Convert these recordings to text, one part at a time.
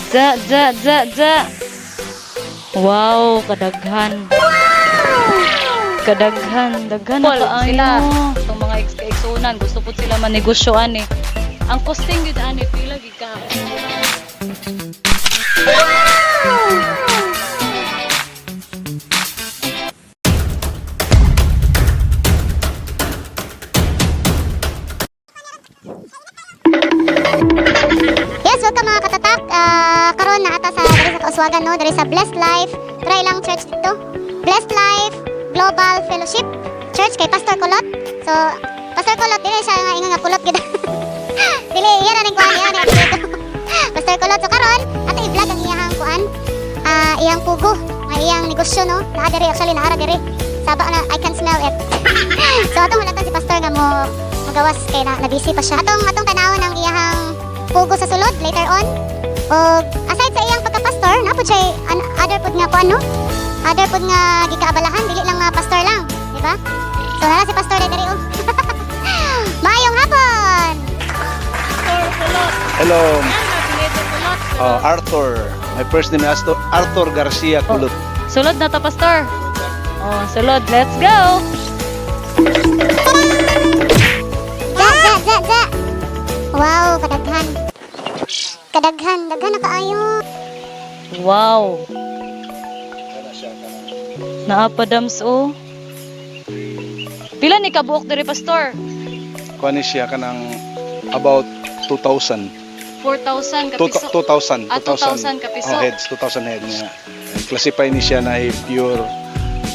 Za, za, za, za. Wow, kadaghan. Kadaghan, daghan na Paul, kaayo. Sila, itong mga ex-kaigsuonan, gusto po sila manegosyoan eh. Ang costing yun ani, pila gid ka. Yes, welcome, mga katatak. Karon na ata sa diri sa Kauswagan, no, diri sa Blessed Life. Try lang church dito. Blessed Life Global Fellowship Church kay Pastor Kulot. So, Pastor Kulot, dili siya nga ingon nga kulot gid. Dili iya ra ning kuan, iya ni dito. Pastor Kulot. So karon, ato i-vlog ang iyang kuan. Iyang pugo, nga iyang negosyo, no. Naa diri, actually naa ra diri. Saba na, I can smell it. So atong hulatan si Pastor nga mo magawas kay na busy pa siya. Atong tanawon ang iyang pugo sa sulod later on. Og aside sa iyang pagka-pastor, naa pud siya other pud nga kuan, no? Other pud nga gikaabalahan, dili lang nga pastor lang, di ba? So nara si Pastor diri, oh. Maayong hapon. Pastor Kulot. Hello, Yan, apelyido Kulot. Arthur. My first name is Arthur, Arthur Garcia Kulot. Sulod na ta, Pastor. Oh, sulod. Let's go. Za, za, za, za. Wow, kadaghan. Kadaghan, daghan na kaayo. Wow. Naa pa dams, oh. Pila ni kabuok diri, Pastor? Kuha ni siya kanang about 2,000. 4,000 ka piso. 2,000. Ah, 2,000 ka piso. Oh, heads, 2,000 heads niya. Classify ni siya na ay pure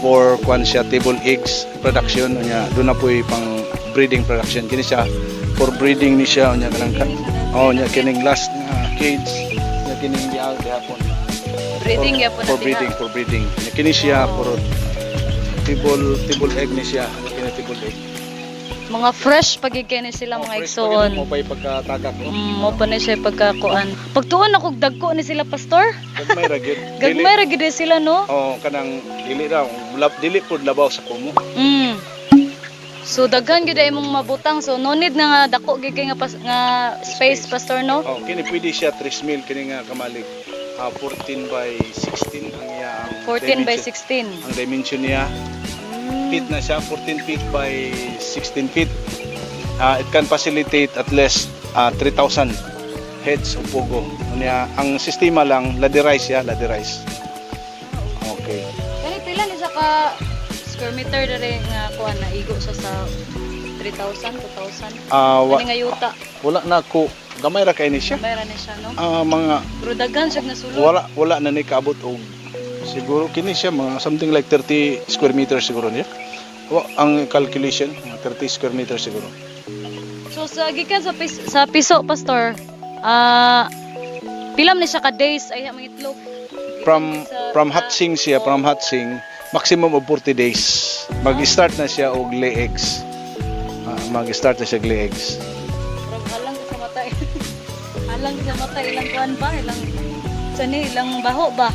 for kuan siya, table eggs production niya. Doon na po pang breeding production. Kini siya for breeding ni siya unya kanang oh, nya kining last nga cage nya, kining diha gihapon. Breeding gyapon for na diha. Breeding, for breeding. Nya kini siya for table egg ni siya. Nya kini table egg. Mga fresh pagid kay ni sila, mga Oh, fresh igsoon. pa gid mo pa pagkatagak, no? Mo pa ni siya pagkakuan. Pagtuon ako, dagko ni sila, Pastor. Gagmay ra gyud. Gagmay ra gid ni sila, no? Oh, kanang dili ra dili pud labaw sa kumo. So daghan gyud ay imong mabutang. So no need na nga dako gyud kay nga, nga space, Pastor, no? Oh, kini pwede siya 3 mil kini nga kamalig. 14 by 16 ang iya ang 14 by dimension. 16. Ang dimension niya feet na siya, 14 feet by 16 feet. It can facilitate at least 3,000 heads of pugo. Unya, ang sistema lang laderize siya, laderize. Okay. Kani pila ni siya ka square meter diri nga kuan na igo siya sa 3,000, 2,000? Ah, Kani nga yuta, wala na ko, gamay ra kay ni siya. gamay ra ni siya, no? Mga Pero daghan siya nga sulod. Wala na ni kaabot og siguro kini siya mga something like 30 square meters siguro niya. Ang calculation, mga 30 square meters siguro. So sa gikan sa piso, Pastor, pila man ni siya ka days ay ang itlog? From from hatching siya, from hatching, maximum of 40 days. Mag-start na siya og lay eggs. Mag-start na siya og lay eggs. Murag halang ka sa mata. Halang ka sa mata ilang kuan ba, ilang sani, ilang baho ba?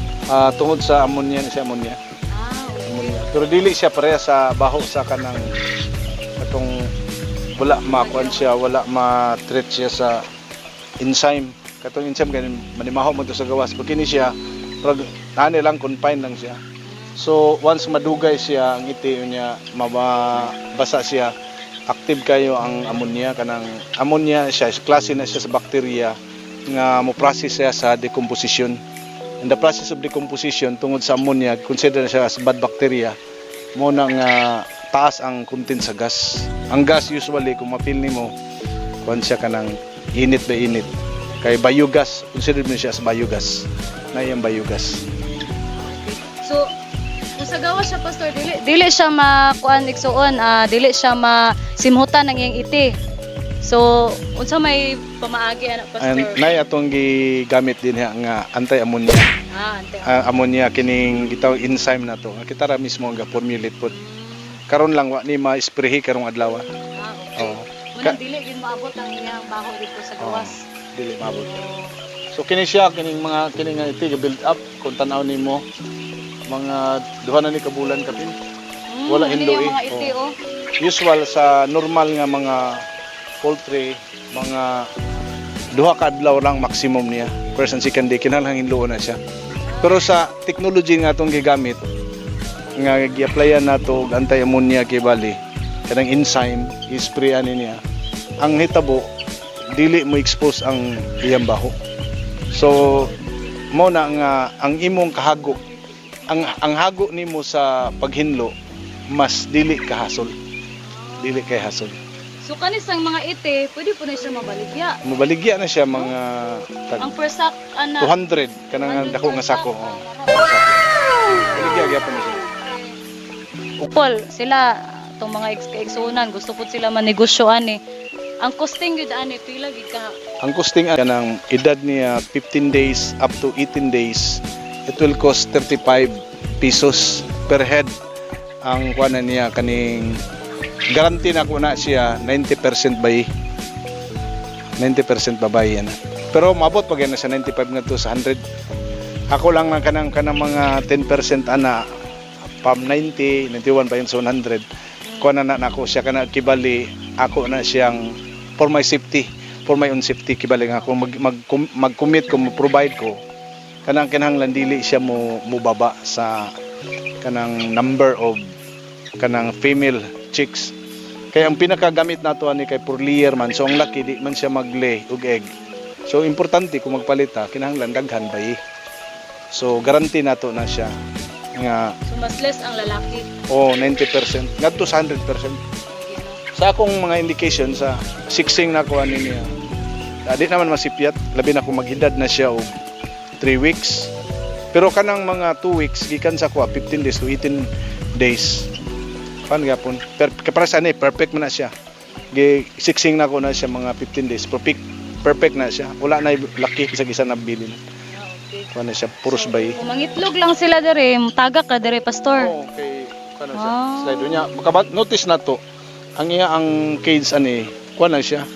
Tungod sa ammonia ni siya, ammonia. Ah, okay. Ammonia. Pero dili siya pareha sa baho sa kanang katong wala makuan siya, wala ma-treat siya sa enzyme. Katong enzyme ganin manimaho mo to sa gawas. Pag kini siya, prag ani lang, confine lang siya. So once madugay siya ang iti niya, mabasa siya, active kayo ang ammonia. Kanang ammonia siya, klase na siya sa bacteria nga mo process siya sa decomposition. In the process of decomposition, tungod sa ammonia, consider na siya as bad bacteria. Mo na nga taas ang content sa gas. Ang gas usually, kung mapil nimo, kuan siya, kanang init ba, init. Kay biogas, consider mo siya as biogas. Na iyang biogas. So kung sa gawas siya, Pastor, dili dili siya makuan, igsuon, dili siya masimhutan ng iyang iti. So unsa may pamaagi ana, Pastor? And nay atong gigamit din nga anti-ammonia. Ah, ante. Ammonia kining gitawag enzyme na to. Nga kita ra mismo ang ga-formulate pod. Karon lang wa ni ma-spray karong adlaw. Ah, okay. Oh, Munang dili gyud maabot ang iyang baho dito sa gawas. Dili maabot. So kini siya, kining mga kini nga iti build up, kung tan-aw nimo, mga 2 na ni ka bulan kapin. Wala Ano hinlo yung eh. mga iti, oh. Usual sa normal nga mga poultry, mga 2 ka adlaw lang maximum niya. First and second day, kinahanglan hinluon na siya. Pero sa technology nga atong gigamit nga gi-applyan nato og anti-ammonia kibali, kanang enzyme i-spray ani niya, ang hitabo dili mo expose ang iyang baho. So mo na nga ang imong kahago, ang hago nimo sa paghinlo, mas dili kahasol, dili kay hasol. So kanisang mga ite, pwede po na siya mabaligya. Mabaligya na siya mga tag Ang per sack ana 200 kanang dako nga sako, oh. Baligya gyapon na siya. Paul, sila itong mga ex-kaigsuonan, gusto po sila manegosyo ani. Ang costing gyud ani pila gid ka? Ang costing kanang edad niya 15 days up to 18 days, it will cost 35 pesos per head. Ang kuan na niya, kaning guarantee na ko na siya 90% by 90% babae yan. Pero maabot pag yan na sa 95 nga to sa 100. Ako lang na kanang mga 10% ana pam 90, 91 pa yun sa 100. Kuan na na nako siya kana kibali ako na siyang for my safety, for my own safety, kibali nga ako mag mag-commit ko, mo-provide ko kanang kinahanglan dili siya mo mubaba sa kanang number of kanang female chicks. Kaya ang pinakagamit nato ani kay for layer man, so ang laki di man siya maglay og egg. So importante kung magpalit ha, kinahanglan daghan ba eh. So guarantee nato na siya nga. So mas less ang lalaki. Oh, 90% ngadto sa 100% sa akong mga indication sa sixing na ko ani niya. Di naman masipyat, labi na kung mag-edad na siya og 3 weeks. Pero kanang mga 2 weeks gikan sa kuha 15 days to 18 days. Pan gyapon. Per para sa ani perfect man na siya. Gi sixing na ko na siya mga 15 days. Perfect perfect na siya. Wala na laki sa gisa na bilin. Ah, okay. Kuha na siya puros bay. Kung mangitlog lang sila dere, tagak ka dere, pastor. Oo, kay kuha na siya. Ah. Slide niya. Makabat notice na to. Ang iya ang cage ani, kuha na siya.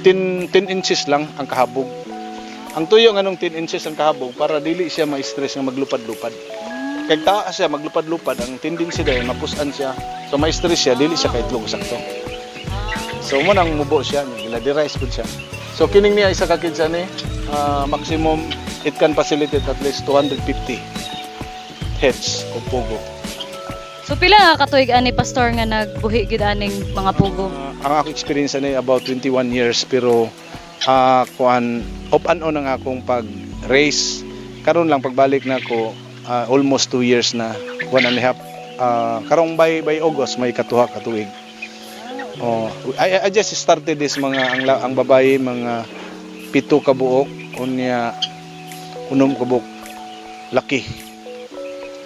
10, 10 inches lang ang kahabog. Ang tuyo nga nung 10 inches ang kahabog para dili siya ma-stress nga maglupad-lupad. Kay taas siya maglupad-lupad, ang tendency dahil mapusan siya. So ma-stress siya, dili siya kaitlog sakto. So mo nang mubo siya, gila-rice pud siya. So kining niya isa ka kids ani, maximum it can facilitate at least 250 heads o pugo. So pila nga katuig ani, pastor, nga nagbuhi gid aning mga pugo? Ang akong experience ani about 21 years, pero kuan off and on ang akong pag race. Karon lang pagbalik na ko, almost 2 years na, 1.5. Karong by August may katuha ka tuig. Oh, I just started this mga ang babae mga 7 ka buok, unya 6 ka buok laki.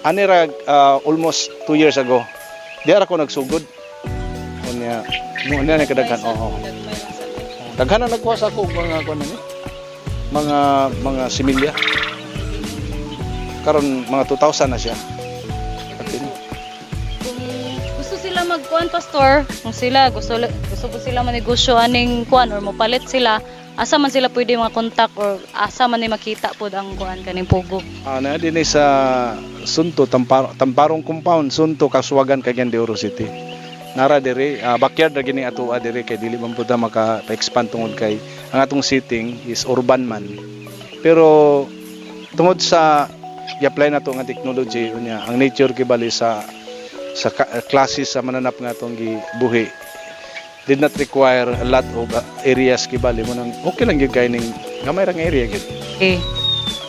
Ani ra almost 2 years ago. Di ra ko nagsugod. Unya mo na ni kadaghan, oo. Daghan na nagkuha sa ako og mga kuan ni. Mga similya. Karon mga 2,000 na siya. Atin. Kung gusto sila magkuan, pastor, kung sila gusto gusto po sila manegosyo aning kuan or mopalit sila, asa man sila pwede mga contact or asa man ni makita pod ang kuan kaning pugo? Na din sa Sunto, Tamparong Compound, Sunto, Kauswagan, Cagayan de Oro City. Nara diri, backyard ra gini atoa diri kay dili man pud ta maka-expand tungod kay ang atong setting is urban man. Pero tungod sa i-apply nato nga technology, unya ang nature kibali sa classes sa mananap nga atong gibuhi did not require a lot of areas, kibali mo nang okay lang gyud kay ning gamay ra nga area gyud. Okay.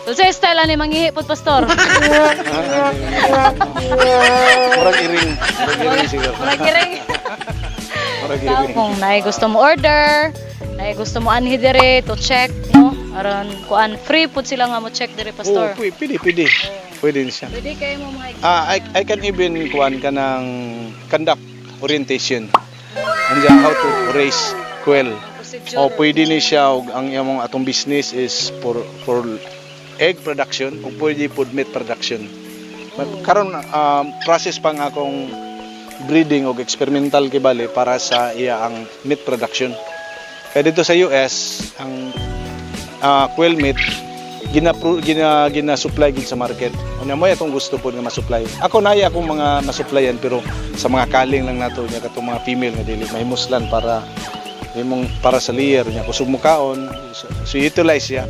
So sa style ani manghihi pod, pastor. Murag iring, murag iring siguro. Murag iring. Murag iring. Kung naay gusto mo order, naay gusto mo anhi dire to check, no? Aron kuan free pud sila nga mo check dire, pastor. Oo, pwede, pwede. Pwede din siya. Pwede kayo mo mga I can even kuan ka ng conduct orientation. Andiyan how to raise quail. Procedure. O pwede ni siya og ang imong atong business is for egg production o pwede food meat production. But karon process pa nga akong breeding og experimental kibali para sa iya ang meat production. Kaya dito sa US ang quail meat gina gina supply gid sa market. Unya mo atong gusto pod nga ma-supply. Ako naay akong mga ma-supplyan pero sa mga kaling lang nato nya katong mga female nga dili mahimuslan para imong para sa layer nya kusog mo kaon, so utilize siya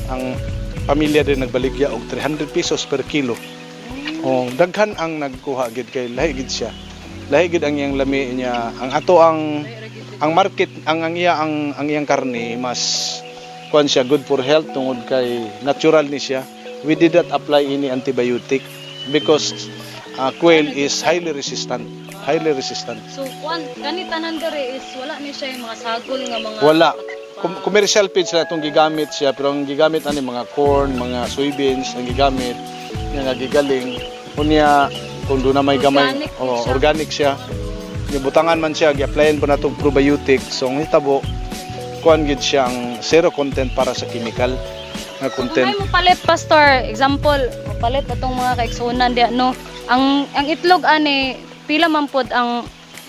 ang pamilya din nagbaligya og 300 pesos per kilo. Oh, daghan ang nagkuha gid kay lahi gid siya. Lahi gid ang iyang lami niya. Ang ato ang market ang iya ang iyang karne, mas kuan siya, good for health tungod kay natural ni siya. We did not apply any antibiotic because quail is highly resistant. Highly resistant. So kuan kani tanan diri is wala ni siya yung mga sagol nga mga Wala. Commercial feeds na itong gigamit siya, pero ang gigamit ani mga corn, mga soybeans ang gigamit nga nga gigaling. Unya kung doon na may gamay, Organic oh, siya. Organic siya. Gibutangan man siya, gi-applyan po natong probiotic. So ang hitabo, kuan gid siyang zero content para sa chemical nga Kung content. may mopalit, Pastor, example, mopalit atong mga kaigsuonan diya, no. Ang itlog ani pila man pod ang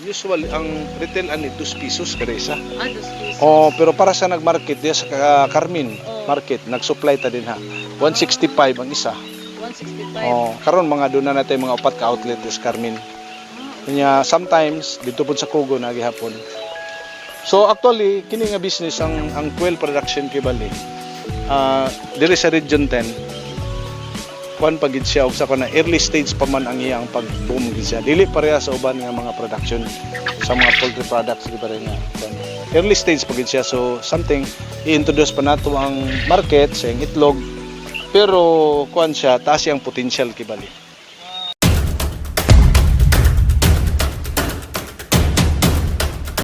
Usually ang retail ani 2 pesos kada isa. Ah, 2 pesos. Oh, pero para sa nagmarket diya sa Carmen Oh. market, nag-supply ta din ha. 165 ang isa. 165. Oh, karon mga doon na natin mga upat ka outlet is Carmen. Kanya sometimes dito pod sa Kugo na gihapon. So actually kini nga business ang quail production kibali. Ah, diri sa Region 10, kuan pa gid siya og sa kuan na early stage pa man ang iyang pag-boom gid siya. Dili pareha sa uban nga mga production sa mga poultry products di pareha nga kuan. Early stage pa gid siya, so something i-introduce pa nato ang market sa iyang itlog, pero kuan siya, taas iyang potential kibali.